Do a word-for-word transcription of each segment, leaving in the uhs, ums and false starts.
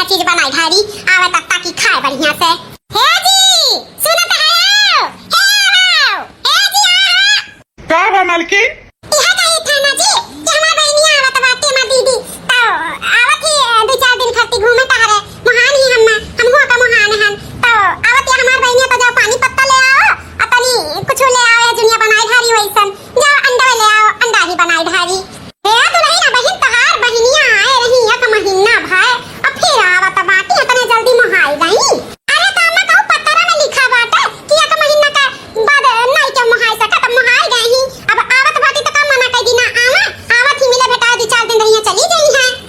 चीज बनाई ढारी, आवे तब ताकि खाए बढ़िया से। हे जी, सुनत है हो? हे हो? हे जी, आ, आ। का बा मालकिन? इहे कही था ना जी कि हमार बहिनिया आवत बाटे, हमार दीदी, तो आवत ही, अ, दू चार दिन खातिर घूमे टहरे, मोहान ही हम, हमहू का मोहान हन, तो आवत ही हमार बहिनिया, तो जाओ पानी पत्ता ले आओ, आ तनी कुछ ले आओ, ए जुनिया बनाई ढारी वैसन, जाओ अंडा ले आओ, अंडा ही बनाई ढारी। हे दुलहिन, बहिन, तोहार बहिनिया आए रही एक महीना भर, अब फिर आवत बाटी, इतने जल्दी मोहाई गई? अरे, तो अम्मा कहू पतरा में लिखा बाटे कि एक महीना के बाद नाई के मोहाई सकत, अब मोहाई गई ही। अब आवत बाटी तो का मना कर दी ना आवा, आवत ही मिले भेटाए, दू चार दिन रहिया चली गई है।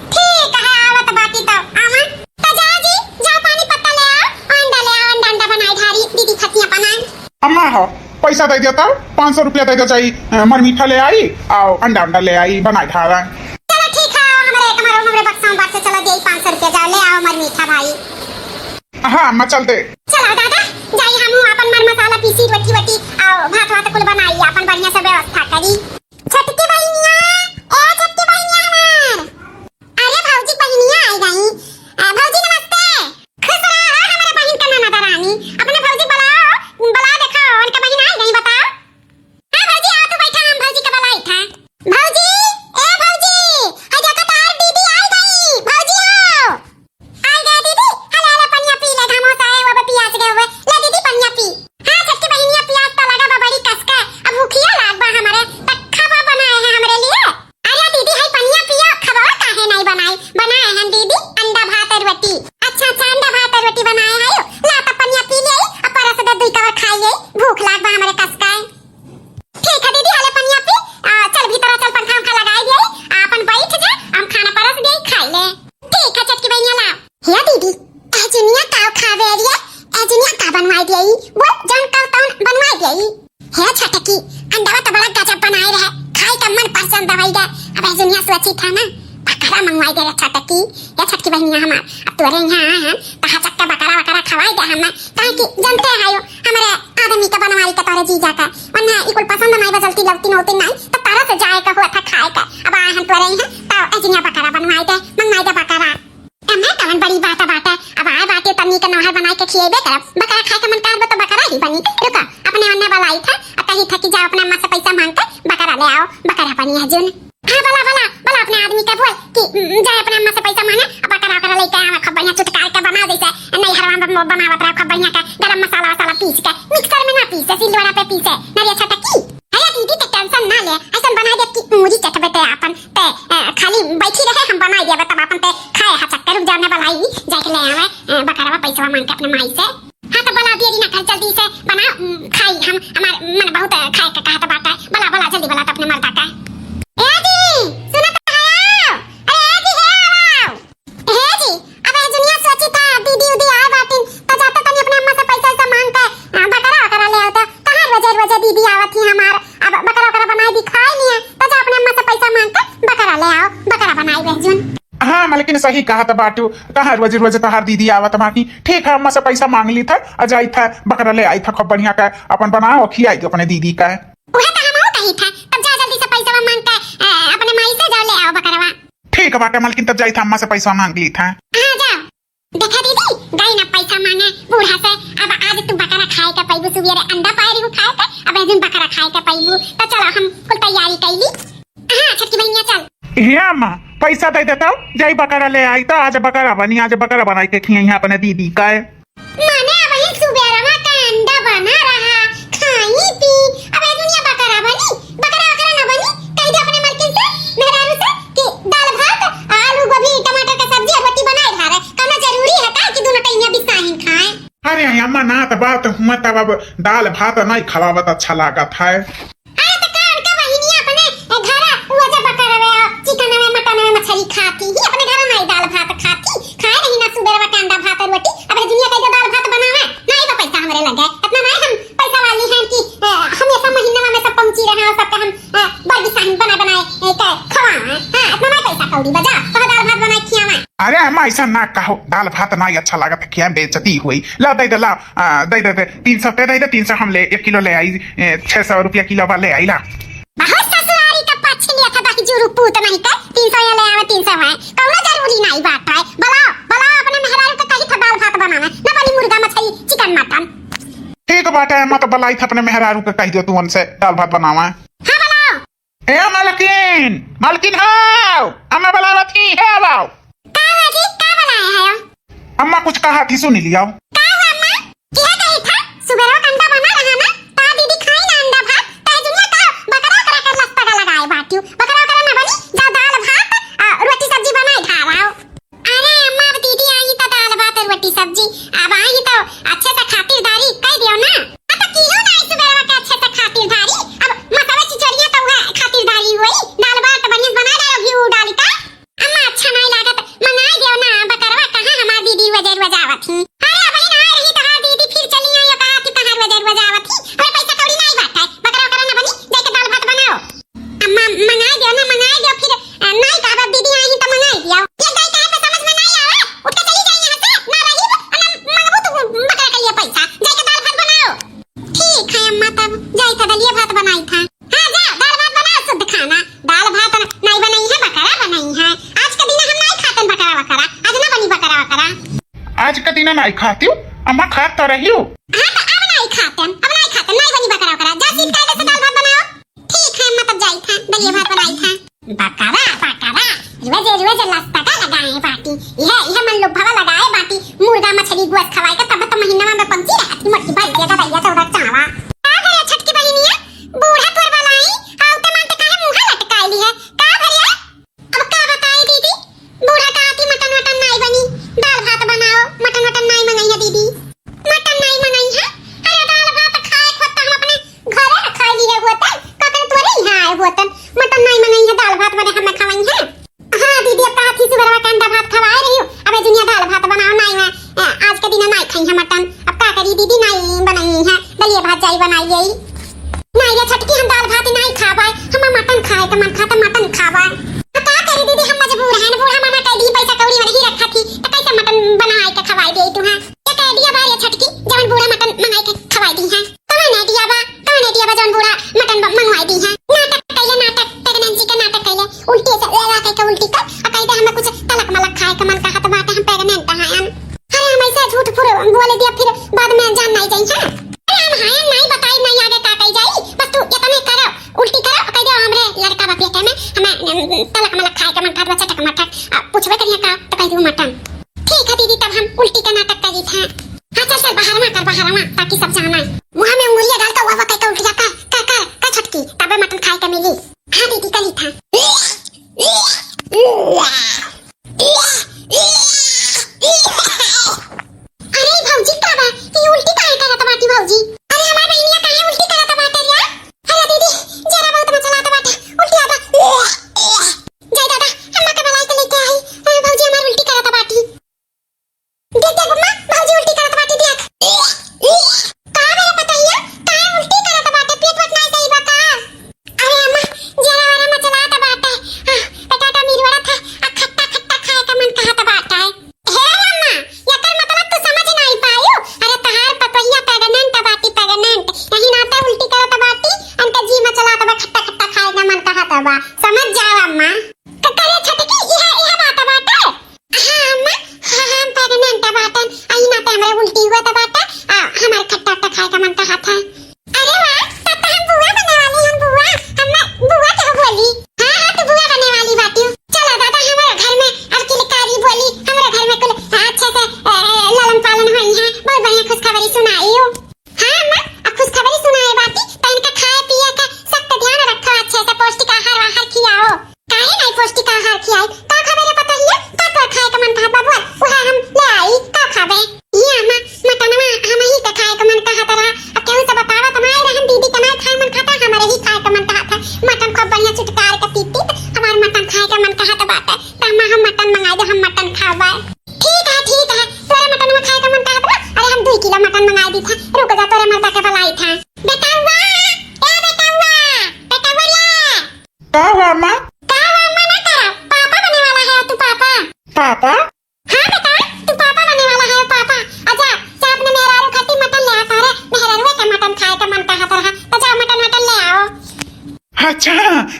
ठीक है, आवत बाटी तो आवा। तो जा जी, जाओ पानी पत्ता ले आओ, अंडा ले आओ, अंडा, अंडा बनाई ढारी, दीदी खतिया बनाए। अम्मा हो, पैसा दे देता, पाँच सौ रुपया दे दे जाई, अ, मर मीठा ले आई, आओ अंडा, अंडा ले आई, बनाई ढारा। चलो ठीक है, हमरे, हमरे, हमरे बक्सा में बाटे, चलो दे पाँच सौ रुपया, जाओ ले आओ मर मीठा भाई। हाँ अम्मा, चल दे। चलो दादा, जाई हमहू आपन मर मसाला पीसी, रोटी वोटी, आओ भात वात कुल बनाई, आपन बढ़िया से व्यवस्था करी। छोटकी बहिनिया, ए छोटकी बहिनिया हमार। अरे भौजी, बहिनिया आई गई। अ, भौजी नमस्ते। खुश रहो हमरे बहिन के ननद रानी। अपने भौजी बुलाओ, बुला देखो, उनके बहिन आई गई, बताओ। हाँ भौजी, आओ तू बैठा, हम भौजी के बुलाई था। भौजी, ए भौजी, हाय देखो तोहार दीदी आई गई। भौजी आओ। आई गए दीदी, हले, हले, पनिया पी ले, घामो से आए हुए, पियास गए हुए। ले दीदी, पनिया पी। हाँ, छोटकी बहिनिया, पियास तो लगा बा बड़ी कस के, अब भूखिया लाग बा हमरे, त खाबा बनाए हैं हमरे लिए। अरे दीदी, हाय पनिया पिया, खाबा काहे नहीं बनाए? बनाए हैं दीदी, अंडा भात और रोटी। अच्छा, अच्छा, अंडा भात और रोटी बनाए हैं, ला त पनिया पी ले, अब परस दे दुई कवर खाई ले, भूख लाग बा हमरे कस के। ठीक है दीदी, हले पनिया पी, आ, चल भीतर चल, पंखा उंखा लगाई दे, आ, अपन बैठ जा, हम खाना परस दे, खाई ले। ठीक है छोटकी बहिनिया, लाओ। हे दीदी, ए जुनिया का खावे रिया, ए जुनिया का बनवाई देई, बोल जौन का तौन बनवाई देई। हे छोटकी, अंडवा तो बड़ा गजब बनाए रहे, खाई का मन पसंद होई गए। अब ए जुनिया सोची था ना, बकरा मंगवाई दे रे छोटकी। हे छोटकी बहिनिया हमार, अब तोरे यहाँ आए हैं, तो हचक के बकरा वकरा खवाई दे हमें, काहे कि जानते हैं यो, हमरे आदमी का बनवाई का तोरे जीजा का, वरना ई कुल पसंद नहीं बा, जलती लौती नौती नहीं, तो तरह से जाए का हुआ था खाए का। अब आए हम तोरे यहाँ, तो ए जुनिया बकरा बनवाई दे, मंगवाई दे बकरा। एमे कवन बड़ी बात बाटे, अब आए बाटे तनी के नौहर बनाए के खिएबे करब, बकरा खाए के मन करबे तो बकरा ही बनी। रुका, अपने अन्ने वाला आई था, आ कही था कि जाओ अपने अम्मा से पैसा मांग के बकरा ले आओ, बकरा बनी है जुन। हाँ, बोला, बोला, बोला अपने आदमी के बोल कि, उम, जाए अपने अम्मा से पैसा मांगे, आ बकरा, बकरा लेके आवे, खूब बढ़िया चुटकार के बना, जैसे नैहरवा में बनावत रहे, खूब बढ़िया के गरम मसाला, वसाला पीस के, मिक्सर में ना पीसे, सिलवड़ा पे पीसे, नरिया छटकी। अरे दीदी, ते tension ना ले, ऐसन बना दे कि मूरी चटबे ते आपन, ते, अ, खाली बैठी रहे, हम बनाई देबे, तब आपन ते खाए हा चक्कर, रुक जाने वाला ही, जाके ले आवे, अ, बकरवा पैसवा मांग के अपने माई से। हाँ, तो बोला दिया ना, कल जल्दी से बना, उम, खाई हम, हमार मन बहुत, अ, खाए के कहत बाटे। बोला, बोला, जल्दी बोला तो अपने मर्दा का। ए जी, सुनत है आओ? अरे ए जी, हे आओ। हे जी, अब ए जुनिया सोची था, दीदी उदी आए बाटिन, तो जाते तनी अपने अम्मा से पैसा वैसा मांग के, अ, बकरा वकरा ले आओ। तो कहाँ रोजे रोजे दीदी आवत ही हमार, अब बकरा वकरा बनाए दी खाए नहीं है, तो जा अपने अम्मा से पैसा मांग के बकरा ले आओ, बकरा बनाए रह जुन। हाँ, मलकिन सही कहत बाटू, कहाँ रोज रोज तोहार दीदी आवत बाटी। ठीक है, अम्मा से पैसा मांग ली था, आ जाई था, बकरा ले आई था, खूब बढ़िया का अपन बनाओ, खियाई दो अपने दीदी का। उहे तो हमहू कही था, तब जा जल्दी से पैसा मांग के, अ, अपने माई से जाओ ले आओ बकरवा। ठीक बाटे मलकिन, तब जाई था, अम्मा से पैसा मांग ली था। हाँ, जाओ। देखा दीदी, गई ना पैसा मांगे बूढ़ा से, अब आज तू बकरा खाए के पैबू, सुबेरे अंडा पाए रहू खाए के, अब एक दिन बकरा खाए के पैबू। तो चलो हम कुल तैयारी कैली। हाँ, छोटकी बहिनिया चल। हे अम्मा, पैसा दे देता, जाई बकरा ले आई, तो आज बकरा बनी, आज बकरा बनाई के खियाई अपने दीदी का। माने अब ही सुबेरवा का अंडा बना रहा, खाई पी, अब ए दुनिया बकरा बनी, बकरा वकरा ना बनी, कह दे अपने मलकिन से, मेहरारू से कि दाल भात, आलू गोभी टमाटर का सब्जी और रोटी बनाए खा रहे, कौनो जरूरी है का कि दोनों टाइम बिसाहिन खाए? अरे अम्मा, ना तो बात हुआ तब अब दाल भात नहीं खवावत अच्छा लागत है। अरे तो का उनका बहिनिया अपने घर वो जब बकरवे, चिकनवे, मटनवे, मछली खाती ही, अपने घर नहीं दाल भात खाती, खाए रही ना सुबेरवा के अंडा भात और रोटी। अब ए दुनिया कह दे दाल भात बनावे, नहीं तो पैसा हमरे लगे, इतना नहीं हम पैसा वाली हैं कि, अ, हमेशा महीना में सब पहुंची रहे और सबका हम, अ, बर्गी साहिन बना बनाए, अ, के खवावे। हाँ, इतना नहीं पैसा कौड़ी बजा, तो दाल भात बनाए खियावे। अरे अम्मा, ऐसा ना कहो, दाल भात ना ही अच्छा लागत है, क्या बेइज्जती हुई। ला दे दे, ला, आ, दे दे, दे, तीन सौ ते दे दे, तीन सौ हम ले, एक किलो ले आई, ए, छह सौ रुपया किलो बा, ले आई ला। बहुत ससुरारी का पक्ष लिया था, बाकी जुरू पूत नहीं के, तीन सौ यहाँ ले आवे, तीन सौ है, कौनो जरूरी नहीं बात है, बोला, बोला। ए, अम्मा तो बलाई था अपने मेहरारू के, कहि दियो तू उनसे दाल भात बनावा। हाँ, बनाओ। ए, मालकिन, मालकिन हो, अम्मा बलावत ही है, आओ। का हुआ जी, का बनाए है? अम्मा कुछ कहा थी, सुन लिया। का हुआ अम्मा? किहा कही था, सुबेरवा का अंडा बना रहा ना, तो दीदी खाई ना अंडा भात, तो दुनिया का बकरा ओकरा के लस्तका लगाए बाटियो, बकरा ओकरा ना बनी, जा दाल भात, आ, रोटी सब्जी बनाए खा रहा हो। अरे अम्मा, अब दीदी आई तो दाल भात और रोटी सब्जी, अब आई तो अच्छे से खातिरदारी कह दियो ना। हाँ, तो कियो ना आई सुबेरवा के अच्छे से खातिरदारी, अब मसवे चिचड़िया तो हुआ खातिरदारी हुई, दाल भात बढ़िया से बना डालो, घी डाली का। अम्मा, अच्छा नहीं लागत, मंगाई दियो ना, बकरवा कहाँ हमार दीदी वजर वजावत ही। अरे अबही ना रही तोहार दीदी, फिर चली आई, कहा कि कहाँ वजर वजावत ही, अरे पैसा कौड़ी नहीं बात है, बकरा ओकरा ना बनी, जाके दाल भात बनाओ। अम्मा, मंगाई दियो ना, मंगाई दियो, फिर, अ, नहीं कहब, अब दीदी आई तो मंगाई दियो। ये दाई कहे पे समझ में नहीं आवे, उठ के चली जाई यहाँ से, ना रही, ना मंगबू तू बकरा के लिए पैसा, जाके दाल भात बनाओ। ठीक है अम्मा, तब जाई था दलिया भात बनाई था। हाँ जा, दाल भात बनाओ, शुद्ध खाना। दाल भात न-, नहीं बनाई है, बकरा बनाई है। आज के दिन हम नहीं खातन बकरा वकरा, आज ना बनी बकरा वकरा। आज के दिन नहीं खाती हूँ अम्मा, खात तो रही हूँ। हाँ तो अब नहीं खातन, अब नहीं खातन, नहीं बनी बकरा वकरा। जा सीध कायदे से दाल भात बनाओ। ठीक है अम्मा, तब जाई था, दलिया भात बनाई था। बकरा, बकरा, रोज, रोज लस्तका लगाए बाटी। यह, यह मन लोग भवा लगाए बाटी। मुर्गा, मछली, गोस खवाए के तब तो महीना में पंची रहती, मोटी भैंसिया का दैया चौदह चावा। का भरे छटकी बहिनिया, बूढ़ा तोर बलाई, आवते मानते काहे मुँह लटकाई ली है? का भरे? अब का बताई दीदी, बूढ़ा कहती मटन वटन नाई बनी, दाल भात बनाओ, मटन वटन नाई मंगाई है दीदी। मटन नाई मंगाई है? अरे दाल भात खाए खुद तो हम अपने घरे खाए लिए हुए थे, कखन तोरे यहाँ आए हुए थे, मटन नाई मंगाई है, दाल भात बने हम खवाई है। हाँ दीदी, अब कहा थी सुबह का अंडा भात खवाए रही हूँ, अबे दुनिया दाल भात बनाओ नाई है, ए, आज के दिन नाई खाई है मटन, अब का करी दीदी, नाई बनाई है, दलिया भात जाई बनाई गई। नाई रे छटकी, हम दाल भात नाई खाबे, हम मटन खाए के मन खाता, मटन खाबे। तो का करी दीदी, हम मजबूर हैं, बूढ़ा मना कर दी, पैसा कौड़ी वाली ही रखा थी, तो कैसे मटन बनाए के खवाई दे तू, हाँ? ये कह दिया बा रे छटकी, जवन बूढ़ा मटन मंगाई के खवाई दी है। कवन idea बा, कवन idea बा जवन बूढ़ा मटन ब-, मंगवाई दी है? नाटक कैले, नाटक, pregnancy के नाटक कैले, उल्टी से लगा के, के उल्टी कर, आ कह दे हमें कुछ तलक मलक खाए के मन कहत बाटे, हम pregnant हैं। अरे हम ऐसे झूठ फुर बोले दिया, फिर बाद में जान नहीं जाई है। अरे हम हैं नहीं बताई, नहीं आगे का कही जाई, बस तू इतने करो, उल्टी करो, कह दे हमरे लड़का बा पेटे में, हमें, अम, तलक मलक खाए के मन कहत बा, चटक मटक, आ, पूछबे करिए का, तो कह दू मटन। ठीक है दीदी, तब हम उल्टी का नाटक करी था। हाँ, चल, चल, बाहर में कर, बाहर में, ताकि सब जाना। मुँह में उंगलियाँ डाल के वह, वह कह के उल्टिया कर, कर, कर, कर छटकी, तबे मटन खाए के मिली। हाँ दीदी, करी था। अरे भौजी, का बा? ई उल्टी काहे करत बाटी भौजी? अरे हमार बहिनिया काहे उल्टी करत बाटे रे? अरे दीदी, जरा बहुत मचलात बाटे, उल्टी आता। जय दादा, अम्मा के बुलाई के लेके आई। अरे भौजी, हमार उल्टी करत बाटी। देख, देख, अम्मा, भौजी उल्टी करत बाटी, देख। का रे पतैया, काहे उल्टी करत बाटे? पेट वेट नाई सही बा का? अरे अम्मा, जरा वरा मचलात बाटे। हाँ, पेटा तो मिरवरत है, आ खट्टा खट्टा खाए का मन कहत बाटे। हे अम्मा, एकर मतलब तू समझ नाई पायू? अरे तोहार पतैया pregnant बाटी, pregnant। यही नाते उल्टी करत बाटी, अनके जी मचलात बा, खट्टा खट्टा खाए का मन कहत बा। समझ जाओ अम्मा। क-, करे छटकी, इहे, इहे बात बाटे। हाँ अम्मा, हाँ, हम pregnant बाटन, अही नाते हमरे उल्टी हुआ त बाटे, आ, हमार खट्टा खट्टा खाए का मन कहत है। अरे वाह, तब तो हम बुआ बने वाली, हम बुआ, हम बुआ के बोली। हाँ, हाँ, तू बुआ बने वाली बाटी। चलो दादा, हमारे घर में अब किलकारी बोली, हमारे घर में कुल अच्छे से, ए, लालन पालन होई है, बहुत बढ़िया खुशखबरी सुनाई हो। हाँ अम्मा, अब खुशखबरी सुनाए बाटी, तो इनका खाए पिए का सख्त ध्यान रखो, अच्छे से पौष्टिक आहार वाहार खियाओ। काहे नाई पौष्टिक आहार खियाई? का खबर है पतोहिया? का तोर खाए के मन कहत बा बोल, उहे हम ले आई। का खाबे? ये अम्मा, मटनवा हमही के खाए के मन कहत रहा। अब केहू से बतावत नाई रहन, दीदी के नाई खाए मन कहत, हमरे ही खाए के मन कहत है। मटन खूब बढ़िया चुटकार के तीत तीत हमार मटन खाए के मन कहत बाटे। त अम्मा हम मटन मंगाई दे, हम मटन खाबे। ठीक है, ठीक है, तोरे मटनवा खाए के मन कहत बा। अरे हम दुई किलो मटन मंगाई दी था। रुक जा, तोरे मर्दा के बुलाई था। बेटवा, ए बेटवा, बेटवा रे। का हुआ अम्मा? का हुआ अम्मा ना करा, पापा बने वाला है तू, पापा। पापा? हाँ बेटा, तू पापा बने वाला है, पापा। आजा, जा अपने मेहरारू खातिर मटन ले आता रे, मेहरारू के मटन खाए का मन कहत रहा, तो जा मटन वटन ले आओ। अच्छा,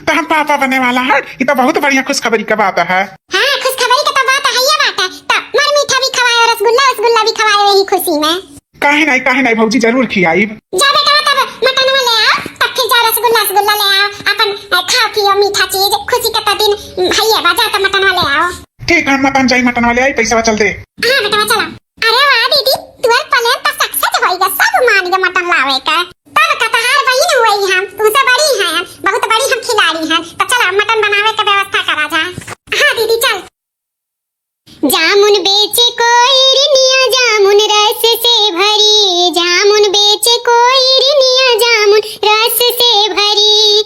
तो हम पापा बने वाला है, ये तो बहुत बढ़िया खुशखबरी का बात है। हाँ, खुशखबरी का तो बात है, ये बात है, तो मर मीठा भी खवाए और रसगुल्ला, रसगुल्ला भी खवाए रही खुशी में। काहे नहीं, नहीं, काहे नहीं भौजी, जरूर खियाइब। जा बेटवा, तब मटनवा ले आओ, तब फिर जा रसगुल्ला, रसगुल्ला ले आओ, अपन, अ, खाओ पियो मीठा चीज, खुशी का तो दिन भैया बा, जा तब मटनवा ले आओ। ठीक है, हम मटन जाई, मटनवा ले आई, पैसा चल दे। हाँ बेटवा, चला। अरे वाह दीदी, तुअर plan तो success होइगा, सब मान गए मटन लावे का। तब का तहार बहिन हुई हम, तुमसे बड़ी हैं, बहुत बड़ी हम खिलाड़ी हैं। तो चला, मटन बनावे का व्यवस्था करा जाए। हाँ दीदी, चल। जामुन बेचे कोयरिनिया, जामुन रस से भरी, जामुन बेचे कोयरिनिया, जामुन रस से भरी,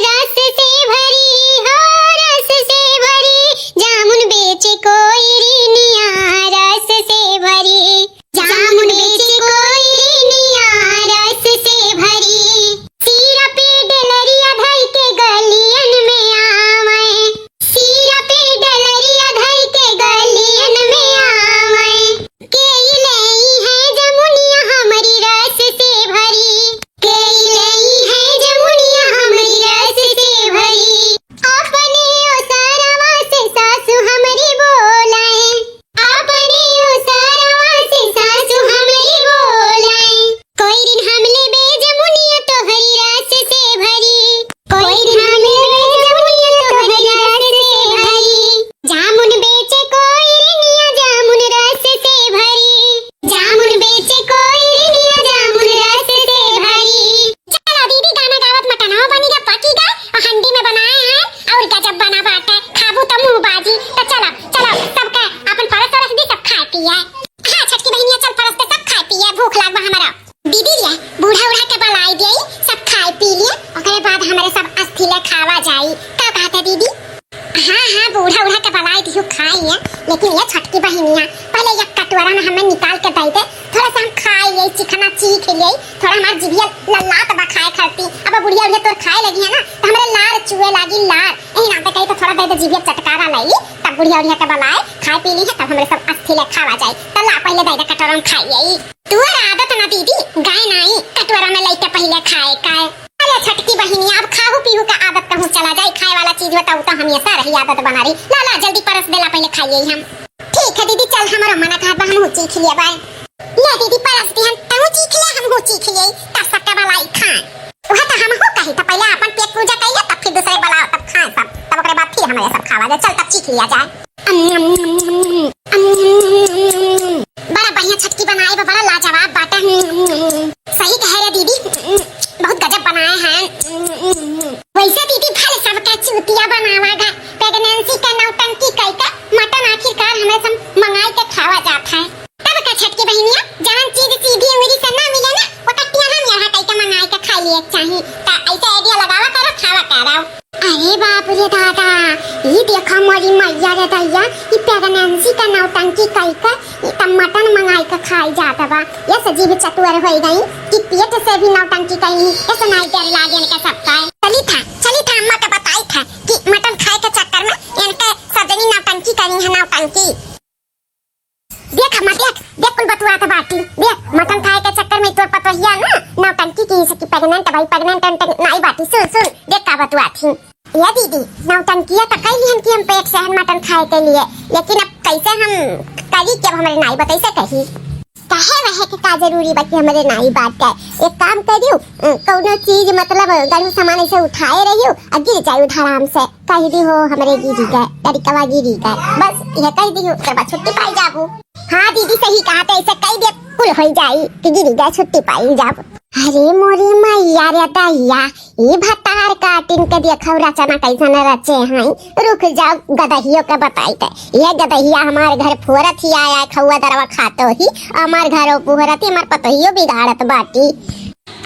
रस से भरी हो, रस से भरी। जामुन बेचे कोयरिनिया, रस से भरी, जामुन बेचे कोयरिनिया, रस से भरी। सीरा पे डलरिया धई के गलियन में आवै, सीरा पे डलरिया धई के गलियन में आवै। केई लेई है जमुनिया हमरी रस से भरी, केई लेई है जमुनिया हमरी रस से भरी। अपने ओसरवा से सासु हमरी बोलाए, अपने ओसरवा से सासु हमरी बोलाए। कोई दिन हम लेबे जमुनिया तोहरी रस से भरी, कोई दिन हम लेबे जमुनिया तोहरी रस से भरी। जामुन बेचे कोयरिनिया, जामुन रस से भरी, जामुन बेचे कोयरिनिया, जामुन रस से भरी। चला दीदी, गाना गावत मटनवा बनी गा, पकी गा, और हंडी में बनाए हैं, और गजब बना बाटे, खाबू तो मुंह बाजी। तो चला, चला, सबके अपन परस परस दी, सब खाए पिए। हाँ छोटकी बहिनिया, चल परस दे, सब खाए पिए, भूख लाग बा हमरा। दीदी रे, बूढ़ा उढ़ा के बलाई दे, सब खाए पी लिए, ओकरे बाद हमरे सब अस्थि ले खावा जाई। का कहत है दीदी? हाँ, हाँ, बूढ़ा उढ़ा के बलाई दिहु खाई है, लेकिन ये छोटकी बहिनिया, पहले एक कटोरा में हमें निकाल के दे दे, थोड़ा सा हम खाई ले, चिखना चीख ले, थोड़ा हमार जिभिया लल्लात बा खाए खाती। अब बुढ़िया उढ़िया तोर खाए लगी है ना, तो हमरे लार चुए लागी, लार। यही नाते कही तो थोड़ा दे दे, जिभिया चटकारा लाई, तब बुढ़िया उढ़िया के बलाए, खाए पी ली है, तब हमरे सब अस्थि ले खावा जाई। तो ला पहले दे दे कटोरा में खाई आई। तोर आदत ना दीदी, गाय नाई, कटोरा में लइके पहले खाए का। अरे छोटकी बहिनी, अब खाहू पीहू का आदत कहूँ चला जाए, खाए वाला चीज बताऊ तो हमेशा रही आदत बना रही। ला, ला, जल्दी परस देला, पहले खाइए हम। ठीक है दीदी, चल, हमारा मना कहत बा, हम चीख लिया बाय। ले दीदी, परस दिहन, तू चीख ले, हम चीख लिए, तब सबके बलाई खाए। वह तो हम हो कही, तो पहले अपन पेट पूजा कइले, तब फिर दूसरे बलाओ, तब खाए सब, तब ओकरे बाद फिर हमारे सब खावा जाए। चल, तब चीख लिया जाए। अम, अम, अम, अम, अम, अम, अम। बड़ा बढ़िया छोटकी बनाए बा, बड़ा लाजवाब बाटे। अम, अम, अम। सही कहे रे दीदी, अम, बहुत गजब बनाए हैं। अम, अम, अम। वैसे दीदी भले सबके चूतिया बनावा गा, pregnancy का नौटंकी कई के मटन आखिरकार हमें सब मंगाई के खावा जात है। तब का छोटकी बहिनिया, जवन चीज सीधी अंगुरी से ना मिले ना, ओकर टेढ़ा मेढ़ा कई के मंगाई के खा लिए के चाही। त ऐसे idea लगावा करो, खावा करो। अरे बाप रे दादा, ई देखा मोरी मैया रे दैया, ई pregnancy का नौटंकी कई के ई त मटन मंगाई के खाई जात बा। ये से जीभ चतुर होई गई कि पेट से भी नौटंकी कई, ऐसे नाई डर लागे इनके सबका। चली था, चली था, अम्मा के बताई था कि मटन खाए के चक्कर में इनके सजनी नौटंकी करी है, नौटंकी। देख अम्मा, देख, देख कुल बतुआत बाटी। देख, मटन खाए के चक्कर में तोर पतोहिया ना नौटंकी की सकी, pregnant भाई, pregnant अंटन नाई बाटी। सुन, सुन, देख का बतुआत ही। ये दीदी, नौटंकिया तो कई लिहन कि हम पेट से हन मटन खाए के लिए, लेकिन अब कैसे हम करी कि अब हमरे नाई बा, कैसे कही? काहे वहे के का जरूरी बा कि हमरे नाई बाटे? एक काम करियो, अ, कौनो चीज मतलब गरम सामान ऐसे उठाए रहियो, आ गिर जाई उधर आराम से। कह दी हो हमरे गिरी गए, लड़कवा गिरी गए, बस यह कह दी हो, ओकर बाद छुट्टी पाई जाबू। हाँ दीदी सही कहा, तो ऐसे कह दे कुल हो जाई कि गिरी गए छुट्टी पाई जाबू। अरे मोरी मैया रे दैया, ई भतार काटिन के देखो रचना कैसन रचे हैं। रुक जाओ गदहियो के बताई थे, ये गदहिया हमार घर फोरत ही आया है, खौआ दरवा खातो ही हमार घरो पुहरत ही, हमार पतोहियो बिगाड़त बाटी।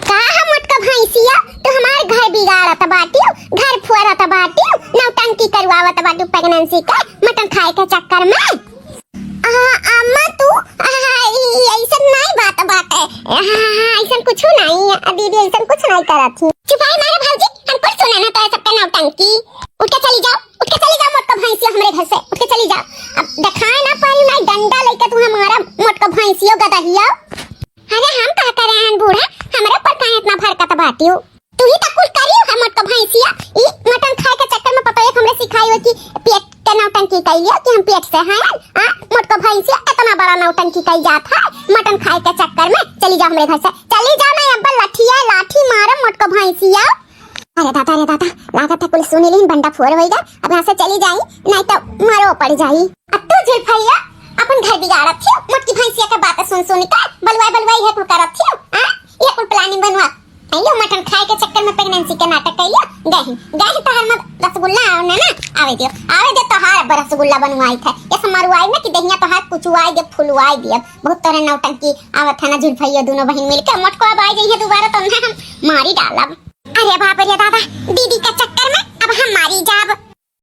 का है मोटका भैंसिया, तू हमार घर बिगाड़त बाटियो, घर फोरत बाटियो, नौटंकी करवावत बाटियो pregnancy के, मटन खाए के चक्कर में। आ, अम्मा तू, आ, ई ऐसन नाई बात बाटे। आ, ऐसन कुछ नाई है, आ, दीदी ऐसन कुछ नाई करत ही। चुपाई मारे भौजी, हम कुछ सुने ना तो सबके नौटंकी। उठ के चली जाओ, उठ के चली जाओ मोटका भैंसिया हमरे घर से, उठ के चली जाओ। अब दिखाए ना पारी ना डंडा लेके तू हमारा मोटका भैंसियो गदहिया। अरे हम का करे हन बूढ़ा, हमरे ऊपर काहे इतना भड़कत बाटियो? तू ही तो कुल करियो है मोटको भैंसिया। ई मटन खाए के चक्कर में पतोहिया हमरे सिखाई हो कि पेट के नौटंकी कइलियो कि हम पेट से हैं। आ, मोटको भैंसिया इतना बड़ा नौटंकी कई जात है मटन खाए के चक्कर में। चली जाओ हमरे घर से, चली जाओ, नहीं अब लठिया लाठी मारब मोटको भैंसिया। अरे दादा, अरे दादा, लागत है कुल सुनी लीन, बंडा फोर होइगा। अब यहाँ से चली जाई, नहीं तो मरो पड़ जाई। अब तू झुलफैया अपन घर बिगाड़त थियो, मोटकी भैंसिया के बात सुन सुन के बलुआई बलुआई है कुल करत थियो, हाँ? ये कुल प्लानिंग बनवा। अयो मटन खाए के चक्कर में प्रेगनेंसी के नाटक कइयो। गही गही तोहार मत रसगुल्ला आओ ना, ना आवे दियो, आवे दियो, तोहार अब रसगुल्ला बनवाई था। ये सब मरुआई ना कि दहिया तोहार कुचुआई दे, फुलवाई दे। बहुत तोरे नौटंकी आवत है ना झुलफैया, दोनों बहन मिलके मोटको अब आई जइहे दोबारा तो ना हम मारी डालब। अरे बाप रे दादा, दीदी के चक्कर में अब हम मारी जाब।